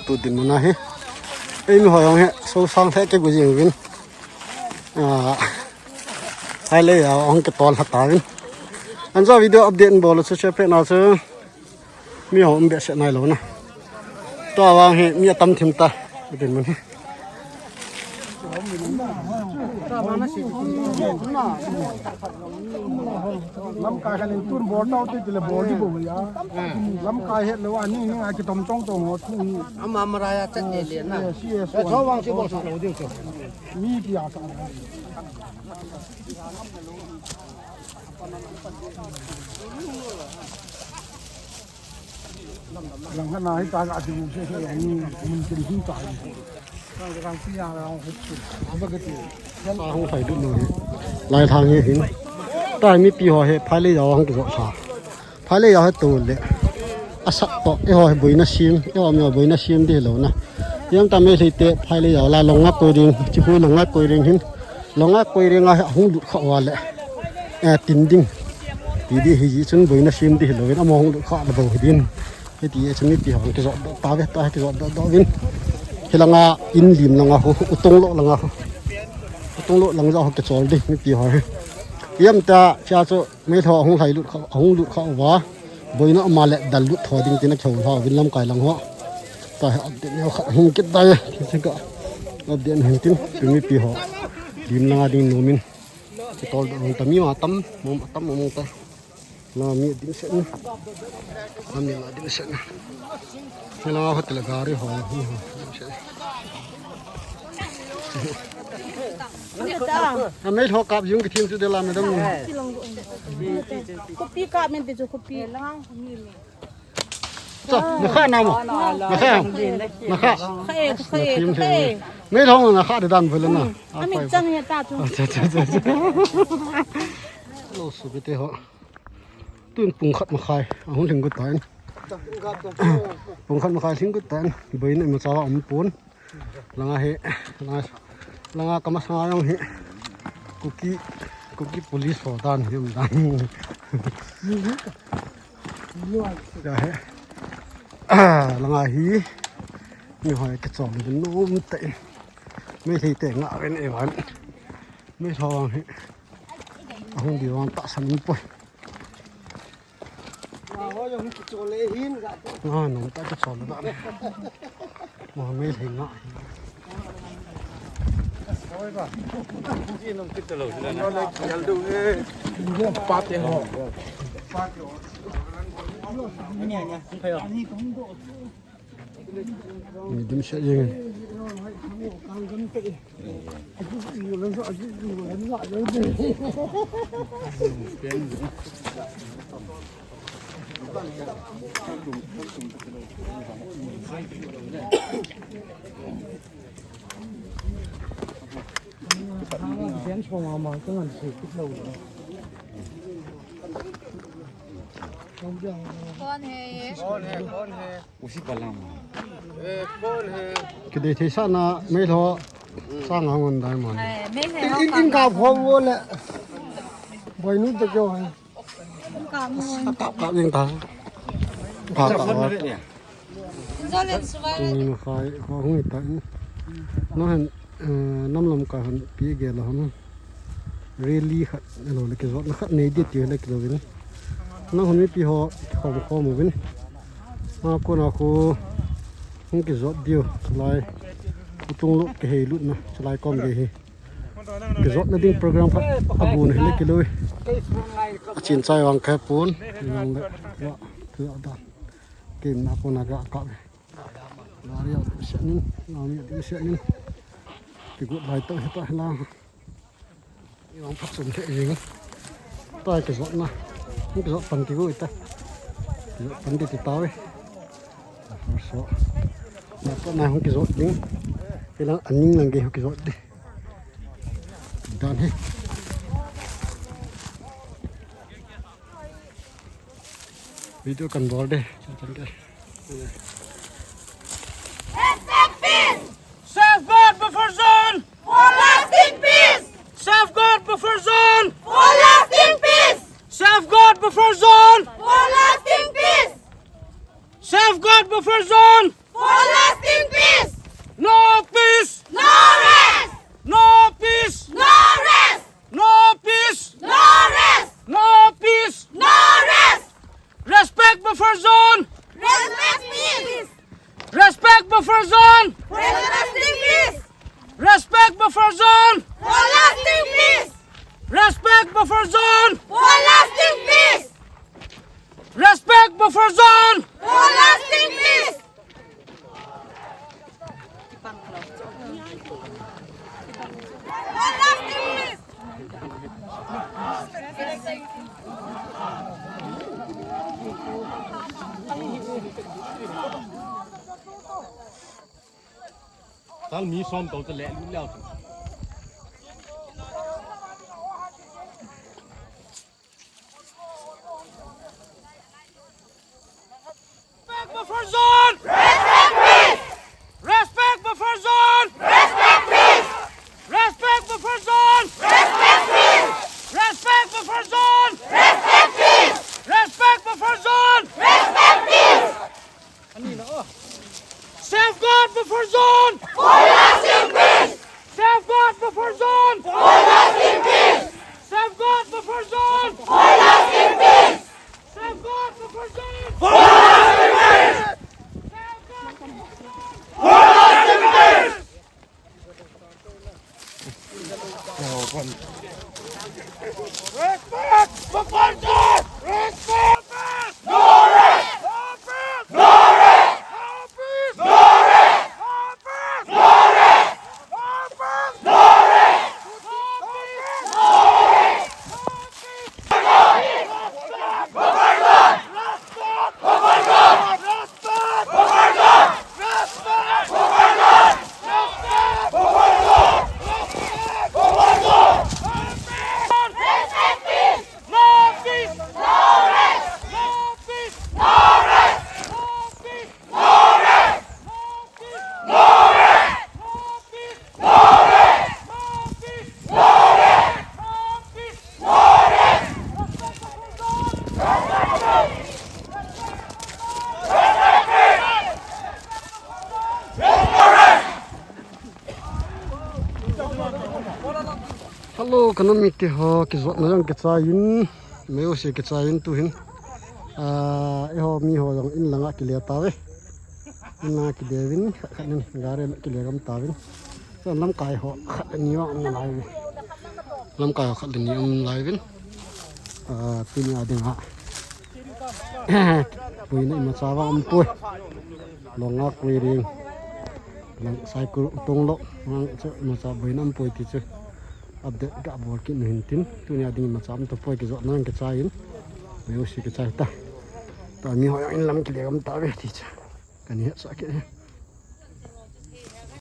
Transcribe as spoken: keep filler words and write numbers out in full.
Tu dinmun ahi. Eimi ho jong hi sosang lheh kei gu jing uvin. Ah, hai le ya hung kitol lha tauvin. Anjo video update bol chu che pe na chu. Mi ho um behseh nailou na. Tua vang hi mi atam thim ta. Dinmun hi. Lamkai khat in tun bol tau te tile bol di bol ya. Lamkai het lou a ning ning a kitom tong tong ho thu hi. Ama mara ya chat le le na. Yes, yes. Ka tho wang si bol sa lou ding chu. Mi pi a sa. Lang hana hi ta ga ti se se ni mun tin hin ta. Lang pi ya lang hu. Aba ga ti. Sa hung sai du no hi. Lai thang hi hin. Ta mipi ho hi phai le ya hung ki zo sa. Phai le ya hi to le. Asat to e ho hi boina sim, e ho mi boina sim de lo na. Yam ta me le te phai le ya la long a koi ring, chi hu long a koi ring hin. Long a koi ring a hung lut kha wa le. Eh, tin ding. Ti di hi ji chun boina sim di lo in amo hung lut kha la bo hi din. Hiti e chun mipi hon kizot doh ta ve, ta kizot doh doh vin. Hilanga in lim langa hu, utong lo langa hu. Utong lo lang ja hu kichol di, mipi ho hi. Yam ta, cha chu, mei tho hung lai lut kha, hung lut kha wa. Boina ama le dal lut tho ding tina kho ha, vin lamkai lang ho. Ta he update neo khat hung kit ta e, tin ka. Update hung tin, tu mipi ho. Lim langa ding nomin. Kitol doh hung ta mi ma tam, mom tam mom ta. La mi dim set ni. La mi la dim set ni. Ni la hotel gari ho, ni ho, dim set. A mei tho kap jung ki thim chu de la madam ni. Kopi kap men te chu kopi. Cho, na kha na mo. Na kha. Na kha. Kha e, kha e, kha e. Mei tho na kha de dan vela na. Ami chang he ta chu. Cha, cha, cha, cha. Lo su bi te ho. Tun pung khat makhai, ahung lhing got tan. Pung khat makhai lhing got tan. Boina ima chawa um pon. Langa hi, langa, langa kama sanga jong hi. Kuki, Kuki police ho dan hi um dan. Ya hi. Langa hi. Mi hoi ka chom din um te. Mi thei te nga ven e van. Mi tho hi. Ahung di vang tahsan um poi. Ah, nang ta kichol da. Mo me le nga. Pa te ho. Ni dim se jeng. Kon hai ye? Kon hai, kon hai? Usi palam. Eh, kon hai? Kidei thei sa na mei tho sa nga ngon dai man. Hai, mei hai. In, in ka pho wo le. Boinu te kyo hai. In ka mo. Ka ka in ka. Ka ka. Ni ma khai ko hung ta. No han. Eh, nam lamkai hon pi gel a hon rally khat, alo le kijotna khat nei di ti le kilo vin. Nang hon mipi ho khom khom uvin. Ma kona khu hung kijot diu, chulai. Utung lo kihei lutna, chulai kom gei hi. Kijotna ding program khat abu na hi le kilo. Achin chai vang khe pon, nang le, wa, tu da. Kim na kona ga ka. Gari a ding set nin, gari a ding set nin. Kigot lai tah hi ta hi la. I vang phat sum the jing. Ta kijotna. Kijot pan kigo ita. Kijot pan di ti ta ve. So. Na to na hung kijot ding. Ilang aning lang ge hung kijot di. Dan hi. Video kan bol de. Chan chan ke. Hashtag peace! Safeguard buffer zone! For lasting peace! Safeguard buffer zone! For lasting peace! Safeguard buffer zone! For lasting peace! Safeguard buffer zone! For lasting Buffer zone! Respect peace! Respect buffer zone! For lasting peace! Respect buffer zone! For lasting peace! Respect buffer zone! For lasting peace! Respect buffer zone! For lasting peace! Tal mi som to te le lu leo. Respect buffer zone! Respect peace! Respect buffer zone! Respect peace! Respect buffer zone! Respect peace! Respect buffer zone! Respect peace! Respect buffer zone! Respect peace! Safeguard buffer zone! For lasting peace! Safeguard buffer zone! For lasting peace! Safeguard buffer zone! For lasting peace! Safeguard buffer zone! For lasting peace! Safeguard buffer zone! For lasting peace! Respect buffer zone! Respect! No rest! No peace! No rest! No peace! No rest! No peace! No rest! No peace! No rest! No peace! No peace! Hello, ka nam mite ho, kijotna jong kichai in, meusi kichai in tuhin. Ah, eiho mi ho jong in langa kile tauve. In langa kile uvin, khat khat in gari kile gam tauvin. Chuin lamkai ho khat le ni vang um nalai uve. Lamkai ho khat le ni um lai uvin. Ah, tunia dinga boina imacha vang umpoi. Long a koi ring. Lang cycle tong lou. Vang chu imacha boina umpoi ti chu. Update ga bol kit nu hin tin. Tunia ding imacha um tapoi, kijotna kichai in. Meusi kichai ta. Tua mi ho jong in lam kile gam tauve ti chu. Kana hetsah kit e.